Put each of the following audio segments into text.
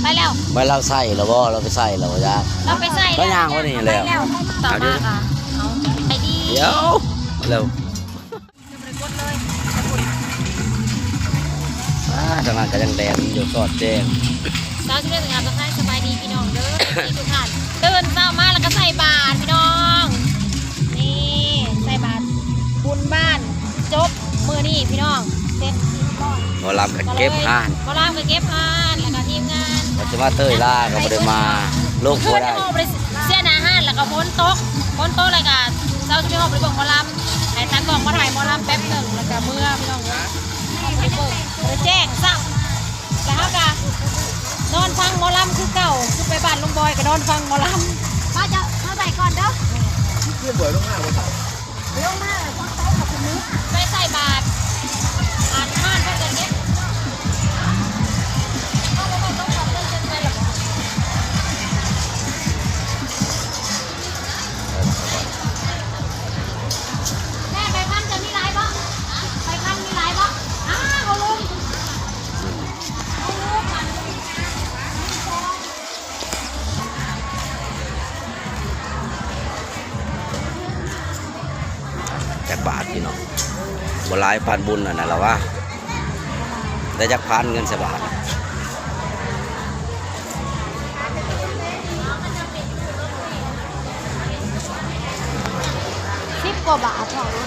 ໄປແລ້ວ ໄປ ລາວໃສ່ແລ້ວບໍ່? ລາວໄປໃສ່ແລ້ວບໍ່? ຈັກ ລາວໄປໃສ່ ລາວຍ່າງໄປນີ້ແລ້ວ ຕໍ່ມາກໍເອົາ ໄປດີ ດຽວ ແລ້ວ ອ່າ ທາງນັ້ນກໍຍັງແດນຢູ່ ສອດແຈ້ງ ສາວຊິບເອັດ ສະຫຍັບ ທັກທາຍສະບາຍດີພີ່ນ້ອງເດີ ເອັຟຊີ ທຸກທ່ານ ຕື່ນເຊົ້າມາແລ້ວກໍໃສ່ບາດພີ່ນ້ອງ ນີ້ ໃສ່ບາດບຸນບ້ານ ຈົບມື້ນີ້ພີ່ນ້ອງ ເສັດ ໝໍລຳກໍເກັບຮ້ານ ໝໍລຳກໍເກັບຮ້ານ ແລ້ວກໍທີມງານ ວ່າຊິມາເຕີຍລາກໍບໍ່ໄດ້ມາ ລົງບໍ່ໄດ້ ເສຍໜ້າຮ້ານ ແລ້ວກໍຝົນຕົກ ຝົນຕົກ ແລ້ວກໍເຊົ້າຊິໄປຮອດໄປເບິ່ງໝໍລຳ ໃຫ້ຕາກ້ອງມາຖ່າຍໝໍລຳແປັບໜຶ່ງ ແລ້ວກໍເມືອພີ່ນ້ອງເອີຍ ໄປເບິ່ງ ບໍ່ໄດ້ແຈ້ງຊ້ຳ ແລ້ວເຮົາກໍນອນຟັງໝໍລຳຄືເກົ່າ ຄືໄປບ້ານລຸງບອຍກໍນອນຟັງໝໍລຳ ມາເຈົ້າ ມາໃສ່ກ່ອນເດີ ຄືບໍ່ລົງມາບໍ່ເຈົ້າ ລົງມາແລ້ວ ໄປໃສ່ບາດ ອາດຮ້ານເພິ່ນກໍເກັບ ແມ່ ໃບພັນຈະມີຫຼາຍບໍ່? ໃບພັນມີຫຼາຍບໍ່? ອ້າວ ເອົາລົງ ເອົາລົງ ຈັກບາດພີ່ນ້ອງ ບໍ່ຫຼາຍປານບຸນຫັ້ນນະລະວ່າ ໄດ້ຈັກພັນເງິນໃສ່ບາດ ສິບກວ່າບາດເທົ່ານັ້ນ.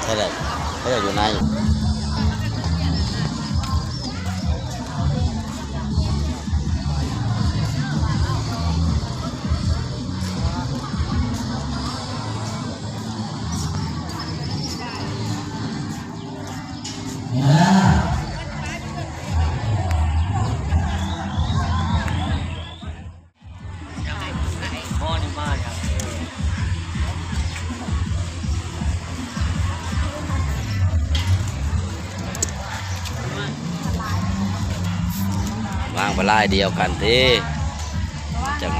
ເທົ່າໃດ? ເທົ່າໃດຢູ່ໃນ? ວາງໄປລາຍດຽວກັນຕິ ຈັ່ງ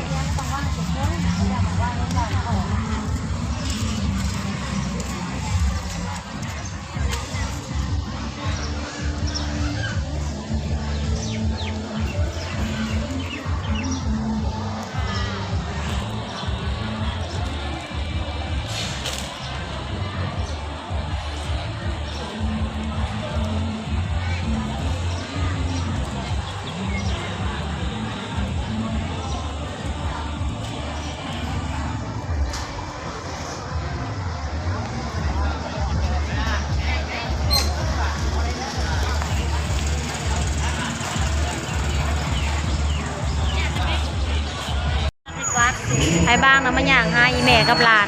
ອ້າຍບ້າງນະມາຍ່າງຫາອີ່ແມ່ກັບຫຼານ.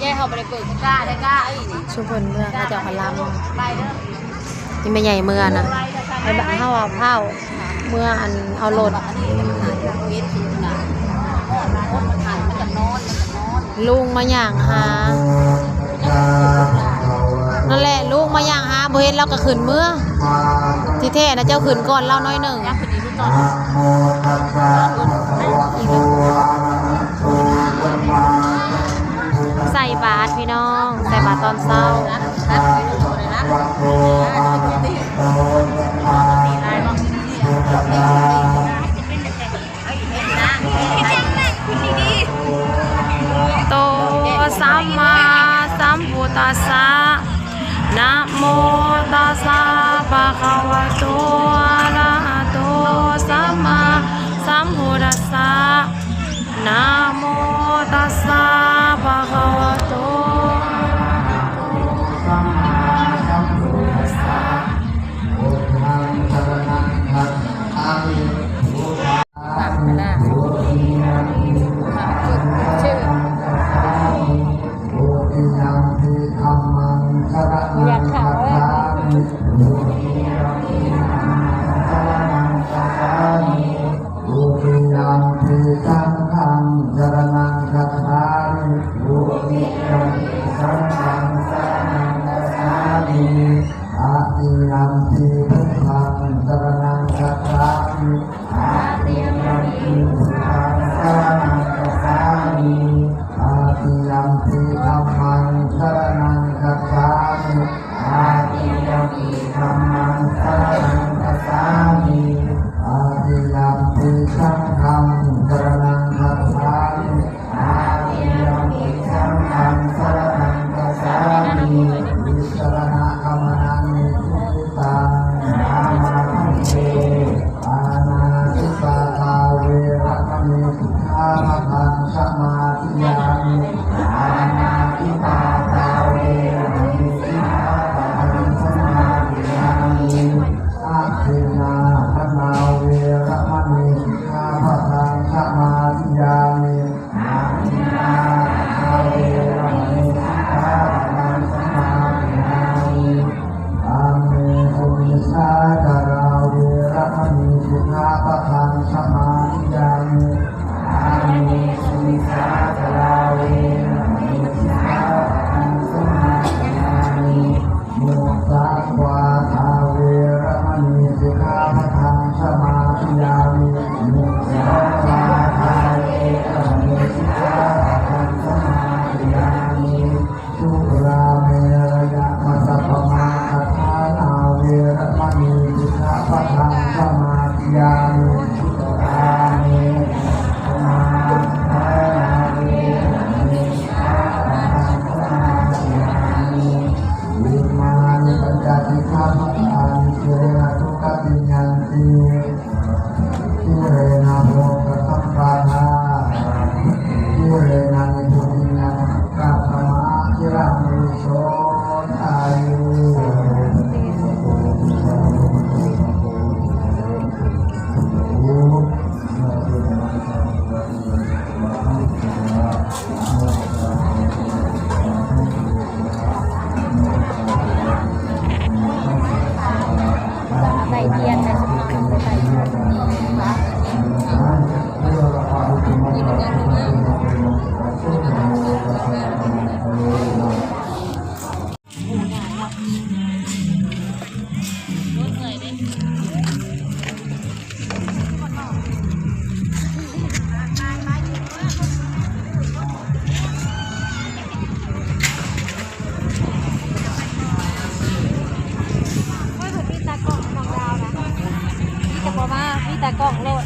ຍາຍເຮົາບໍ່ໄດ້ເປີດກ້າໄດ້ກ້າອີ່ນີ້ ຊຸມເພິ່ນເມືອເຂົາເຈົ້າກະລຳ ອີ່ແມ່ໃຫຍ່ເມືອນະ ໄປບ- ເຮົາເອົາເຜົາເມືອ ອັນ ເອົາລົດ ລຸງມາຍ່າງຫາ ນັ້ນແຫຼະ ລຸງມາຍ່າງຫາ ບໍ່ເຫັນລາວກະຂຶ້ນເມືອ ທີ່ແທ້ນະເຈົ້າຂຶ້ນກ່ອນລາວໜ້ອຍໜຶ່ງ. ໃສ່ບາດພີ່ນ້ອງ ໃສ່ບາດຕອນເຊົ້າ. ໂຕ ສຳມາສຳພຸດທັດສະ ນະໂມຕັດສະ ພະຄະວະໂຕ ອະລະຫະໂຕ ສຳມາສຳພຸດທັດສະ ນະໂມຕັດສະ ພະຄະວະໂຕ ອະລະຫະໂຕ ສຳມາສຳພຸດທັດສະ ພຸດທັງສະລະນັງ ຄັດສະສາມິ ພຸດທັງສະລະນັງ ຄັດສະສາມິ ທຸດທັງສະລະນັງ ຄັດສະສາມິ ທຸຕິຍຳປິ ທຳມັງ ສະລະນັງ ຄັດສະສາມິ ທຸຕິຍຳປິ ທຳມັງ ສະລະນັງ ຄັດສະສາມິ ທຸຕິຍຳປິ ສັງຄັງ ສະລະນັງ ຄັດສະສາມິ ທຸຕິຍຳປິ ສັງຄັງ ສະລະນັງ ຄັດສະສາມິ ຕະຕິຍຳປິ Tatiyampi buddhaṃ saraṇaṃ gacchāmi. Tatiyampi dhammaṃ saraṇaṃ gacchāmi. Tatiyampi dhammaṃ saraṇaṃ gacchāmi. Tatiyampi saṅghaṃ saraṇaṃ gacchāmi. Tatiyampi saṅghaṃ saraṇaṃ gacchāmi. Tisaraṇagamanaṃ niṭṭhitaṃ. Āma bhante. Pāṇātipātā veramaṇī sikkhāpadaṃ samādiyāmi. Pāṇātipātā veramaṇī sikkhāpadaṃ samādiyāmi. Adinnādānā veramaṇī sikkhāpadaṃ samādiyāmi. Adinnādānā veramaṇī sikkhāpadaṃ samādiyāmi. Kāmesu micchācārā veramaṇī sikkhāpadaṃ samādiyāmi. Kāmesu micchācārā veramaṇī sikkhāpadaṃ samādiyāmi. Musāvādā veramaṇī sikkhāpadaṃ samādiyāmi. Musāvādā veramaṇī sikkhāpadaṃ samādiyāmi. Surāmerayamajjapamādaṭṭhānā veramaṇī sikkhāpadaṃ samādiyāmi. Surāmerayamajjapamādaṭṭhānā veramaṇī sikkhāpadaṃ samādiyāmi. Imāni pañca sikkhāpadāni. Sīlena sugatiṃ yanti, sīlena bhogasampadā, sīlena nibbutiṃ yanti, tasmā sīlaṃ visodhaye.ໂອ້ຍ ເພິ່ນມີຕາກ້ອງນ້ອງດາວນະ ມີແຕ່ບໍ່ມາ ມີຕາກ້ອງໂລດ.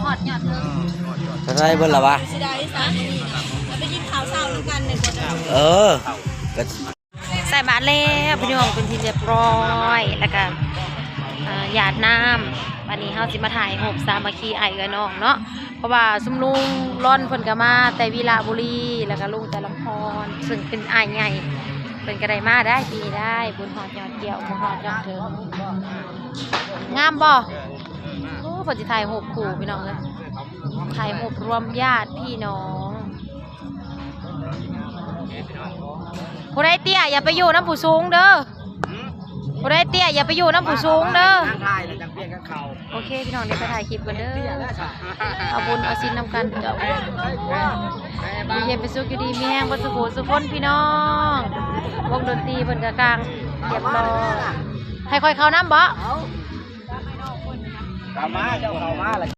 ຮອດຍອດເທີງ ເທົ່າໃດເບິດລະວະ? ຊິໄດ້ຊະ ເຮົາໄປກິນເຂົ້າເຊົ້ານຳກັນແມ່ນບໍ່? ເອີ ກະ ໃສ່ບາດແລ້ວພີ່ນ້ອງ ເປັນທີ່ຮຽບຮ້ອຍ ແລ້ວກະ ເອີ ຢາດນ້ຳ. ບາດນີ້ເຮົາຊິມາຖ່າຍຮູບສາມັກຄີອ້າຍເອື້ອຍນ້ອງເນາະ ເພາະວ່າຊຸມລຸງລອນເພິ່ນກະມາແຕ່ວິລະບູລີ ແລ້ວກະລຸງແຕ່ລຳພອນ ເຊິ່ງເປັນອ້າຍໃຫຍ່ ເພິ່ນກະໄດ້ມາໄດ້ປີນີ້ໄດ້ ບຸນຮອດຍອດກ່ຽວ ບຸນຮອດຍອດເທີງ. ງາມບໍ່? ໂອ້ ເພິ່ນຊິຖ່າຍຮູບຄູ່ພີ່ນ້ອງເອີຍ ຖ່າຍຮູບລວມຍາດພີ່ນ້ອງ. ຜູ້ໃດເຕ້ຍຢ່າໄປຢູ່ນຳຜູ້ສູງເດີ ຜູ້ໃດເຕ້ຍຢ່າໄປຢູ່ນຳຜູ້ສູງເດີ. ໂອເຄພີ່ນ້ອງ ດຽວໄປຖ່າຍຄລິບກັນເດີ ເອົາບຸນເອົາສິນນຳກັນເຈົ້າ. ຢູ່ເຢັນເປັນສຸກ ຢູ່ດີມີແຮງເບິດສູ່ຜູ້ສູ່ຄົນພີ່ນ້ອງ. ວົງດົນຕີເພິ່ນກະກາງຮຽບຮ້ອຍ ໃຫ້ຂ້ອຍເຂົ້ານຳບໍ? ເຂົ້າມາ ເຈົ້າເຂົ້າມາລະ